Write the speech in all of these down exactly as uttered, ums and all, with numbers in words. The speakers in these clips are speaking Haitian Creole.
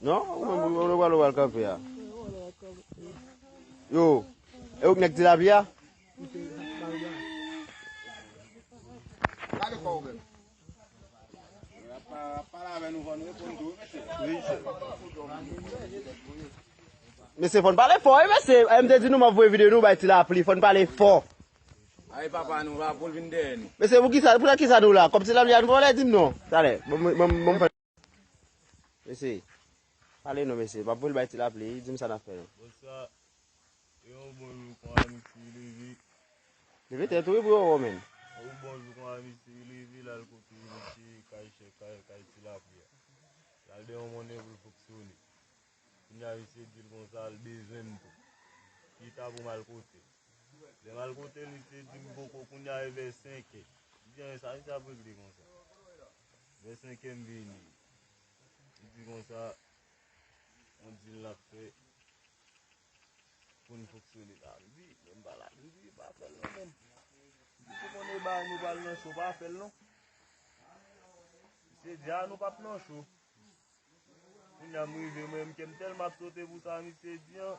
Non, ou menm ou pral ou pral kanpe a. Yo, e ou k nèg tilapli a? Mesye, fò n pale fò, wi, mesye. M te di nou m ap voye videyo nou bay tilapli, fò n pale fò. Ay, papa, nou la pou l vin dèyè nou. Mesye, pou kisa, pou kisa nou la? Kòm tilapli a nou vòlè, di m non. Talè, bon, bon, bon, bon, fè. Mesye, pale non, mesye. M ap voye l bay tilapli, di m sa n ap fè non. Bòs sa, e yon bon jou kon Amisi leve. Leve tèt ou, wi, bro, men. E yon bon jou kon Amisi leve, l al kote misye kay chè, kay, kay tilapli a. L al dèyè yon monnen pou l fonksyone. Kounye a, misye di l konsa, l bezwen m tou. Chita pou m al kote l. Lè m al kote l, misye di m poko, kounye a, e vè senkè. M di, "An, sa misye ap regle konsa?" Vè senkè, m vini. Li di konsa, on dil l ap fè pou n fonksyone la. M di, men m pa la, m di, pa fè l non, men. M di, se konnen bagay nou pral nan cho, pa fè l non. Misye di, a, nou p ap nan cho. Kounye a m rive, mwen menm kè m tèlman ap sote pou sa misye di an,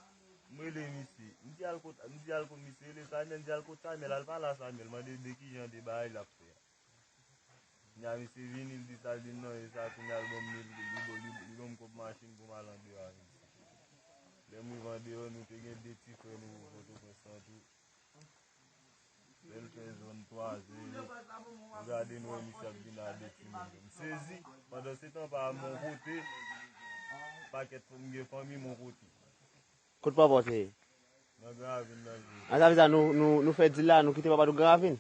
m rele misye. M di al kot, m di al kot misye rele Samuel, m di al kot Samuel, al pale a Samuel, mande de kijan de bagay l ap fè a. Kounye a misye vini, l di sa, l di m non, e sa, kounye a l ban m mil, li, li, li, li ban m kòb machin pou m al andeyò avè misye. Lè m rive andeyò, nou te gen de ti frè nou Pòtoprens lan tou. Lè l fè zòn twazè, nou gade nou wè misye ap vin a de timoun yo. M sezi, pandan se tan pa m yon kote, pakèt fò m gen fanmi m yon kote. Kot papa w te ye? Nan Gran Ravin nan vil. A sa vle di nou, nou, nou fè dil la, nou kite papa nou Gran Ravin?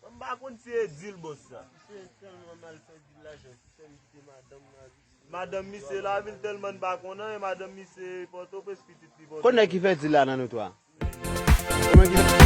Mwen m pa konn si e dil bòs sa. Misye tèlman mal fè dil la, jan sistèm kite madanm nan. Madanm misye lavil tèlman n pa konn anyen, madanm misye Pòtoprens, pitit li Pòtoprens. Konn nèg ki fè dil la nan nou twa? Konn nèg ki fè